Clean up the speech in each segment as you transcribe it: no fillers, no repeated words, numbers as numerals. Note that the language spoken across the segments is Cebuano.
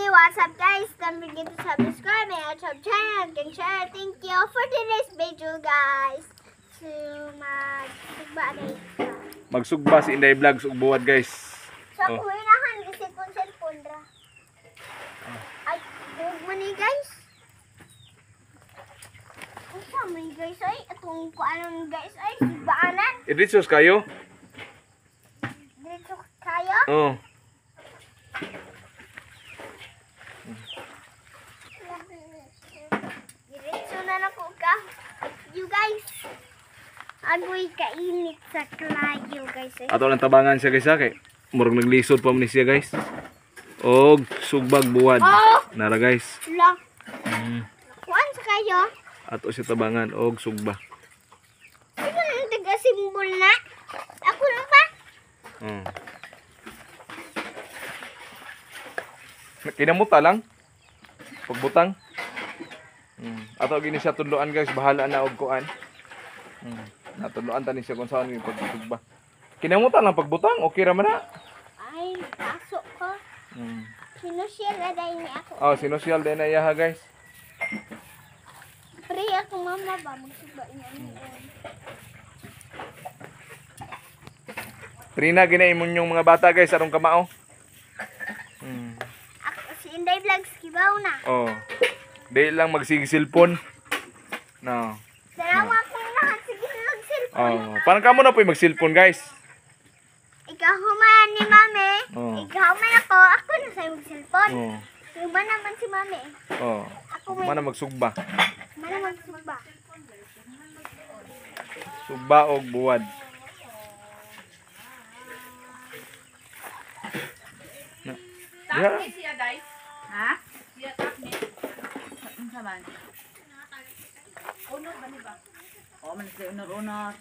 Hey, what's up, guys? Don't forget to subscribe my YouTube channel and share. Thank you for today's video, guys. To magsugba na. Magsugba si Inday Vlogs ug buwad, guys. So, Oh. kung inahan, cellphone ra. Ay, huwag mo ni, guys. Unsa man, guys, ay, atong kuanon, guys, ay, sugbaanan. Idritsos kayo? Diretso kayo. Oh. Diretso na na ko ka. You guys. Agoy kainit sa klayo, guys. Eh. Ato lang tabangan siya, guys, ha, kay murag naglisod pa man ni siya, guys. Og sugbag buwad. Oh! Nara, guys. La. Kuan sa kayo? Ato siya tabangan og sugba. Sino nang taga-simbol na? Ako lang pa? Oh. Kinamuta lang. Pagbutang. Ato gini siya tudloan, guys, bahala na og kuan. Natudloan ta ni siya kung saan yung pagsugba. Kinamuta lang pagbutang, okay ra man na. Ay, pasok ko. Sinusyal na dahil ni ako. Oh, sinusyal din na iya ha, guys. Pre, ako mama ba? Magsugba niya. Trina ginaimon yung mga bata, guys, arong kamao. Ako si Inday Vlogs, kibaw na. Oh. Di lang magsige cellphone. No. Dalawa akong lahat. Sige, mag-cellphone. Oh, parang kamo na po yung mag-cellphone, guys. Ikaw human ni mami. Oh. Ikaw man ako. Ako na sa'yo mag-cellphone. Oh. Iba naman si mami. Oh. Ako may Mana magsugba. Mana magsugba. Sugba og buwad. Na. Diha. Takmi siya, guys. Ha? Siya takmi. Unsa man? Unod ba ni ba? Oo man sila unor-unor.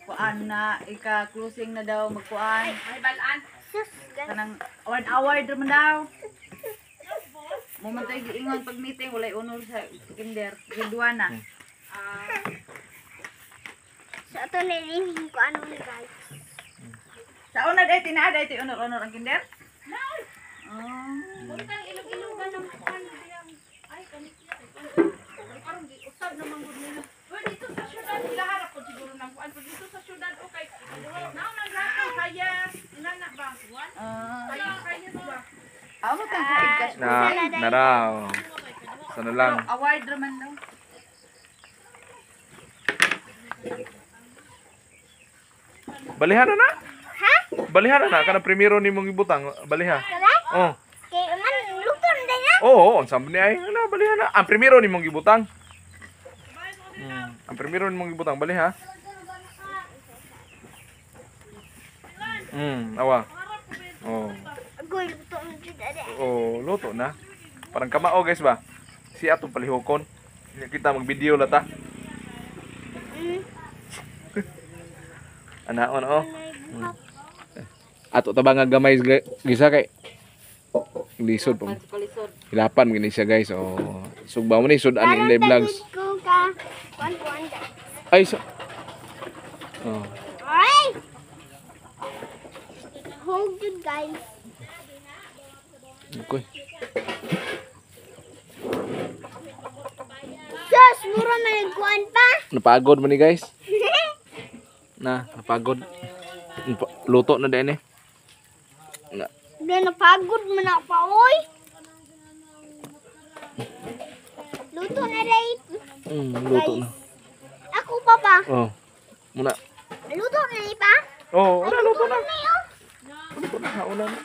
Kuan na ika-closing na daw magkuan. Mahibalaan. Sus, guys. Kanang 1 hour dra man daw. Mo man tayo giingon pag meeting walay unor sa kinder. Grade 1 na. So, ito nilihim ko ano ni guys. Sa una day tinaad day ti unor-unor ang kinder? No. Oh. Puntang ilog-ilog ng kuan diyang. Ay, kani siya. Karon gi usab naman gud nila. Well, dito sa syudad nila harap ko siguro ng kuan. Pero dito sa syudad okay. Nao nang rato kaya inana ba? Kaya kaya ba? Amo tang kaig ka. Na nara. Oh. Sana lang. Award ra man daw. Balihan na na. Ha? Balihan na na kanang primero nimong ibutang, baliha. Tara? Oh. Kay man, luto na din na. Oo, oh, unsa man ni ay na baliha na. Ang primero nimong gibutang. Ang primero nimong gibutang baliha. Awa. Oh. Agoy, luto na jud ade. Oh, luto na. Parang kamao, guys ba. Si atong palihukon. Kita mag-video lata. Anaon oh. Ato tabang nga gamay gisa kay lisod pa. Kalisod. Hilapan gini siya, guys. Oh, sugba mo ni sud ani Inday Vlogs. Ko ka. Kuan kuan guys. Ay so. Oh. Ay! Hold jud, guys. Okay. Sus, mura man nagkuan pa. Napagod mo ni, guys. Na, napagod. Luto na din eh. Na. Di napagod man ako pa, oy. Luto na rin. Luto na. Ako pa pa. Oh. Muna. Luto na ni pa? Oh, una luto na. Ano yun? Luto na, una na.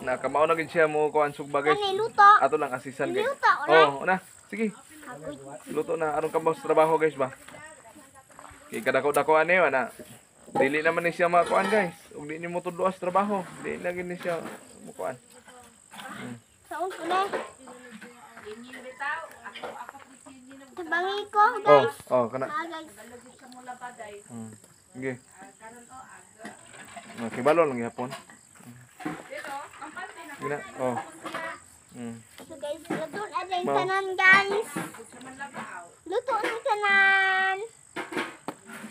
Na kamao na gid siya mo kuan sugba, guys. Ano luto? Ato lang asisan, guys. Luto na. Oh, una. Sige. Luto na aron kamo sa trabaho, guys ba. Kay kadako-dako ani ana. Dili naman ni siya makuan, guys. Ug di nimo tudloa sa trabaho. Di na gid ni siya mukuan. Saon ko na. Tabangi ko, Oh, guys. oh kana. Ah, guys. Sige. Okay, balo lang gihapon. Sige na. Oh. So guys, luto na din tanan, guys. Luto na tanan.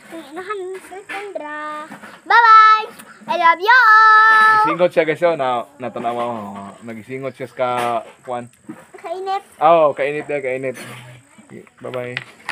Kung inahan sa tandra. Bye-bye! I love you all! Nagisingot siya, guys, oh, na natanawa ko. Nagisingot siya sa kuan. Kainit. Oh, kainit na, kainit. Bye-bye.